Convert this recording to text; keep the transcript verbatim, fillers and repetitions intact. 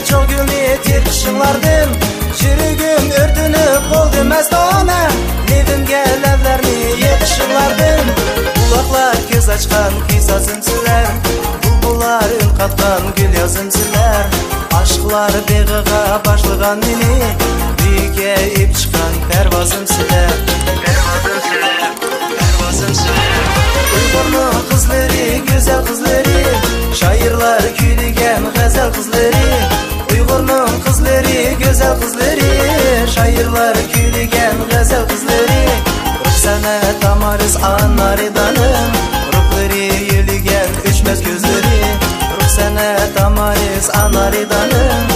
شۇ گۈلنى تېرىشىڭلاردىن يۈرىكىم ئۆرتىنىپ قالدى مەستانە. لېۋىمگە لەۋلەرنى يېقىشىڭلاردىن قۇلاقلار كۆز ئاچقان كۈي سازىم سىلەر. بۇلبۇللار ئۈن قاتقان گۈل يازىم سىلەر. ئاشىقلار بېغىغا باشلىغان مېنى، بۈيۈككە ئېلىپ چىققان پەرۋازىم سىلەر. پەرۋازىم سىلەر. پەرۋازىم سىلەر. ئۇيغۇرنىڭ قىزلىرى، گۈزەل قىزلىرى، شائىرلار كۈيلىگەن غەزەل قىزلىرى. ئۇيغۇرنىڭ قىزلىرى، گۈزەل قىزلىرى، شائىرلار كۈيلىگەن غەزەل قىزلىرى. رۇخسانە تامارىس ئانارىدانىڭ ئۇرۇقلىرى يۆلىگەن ئۆچمەس كۆزلىرى. رۇخسانە تامارىس ئانارىدانىڭ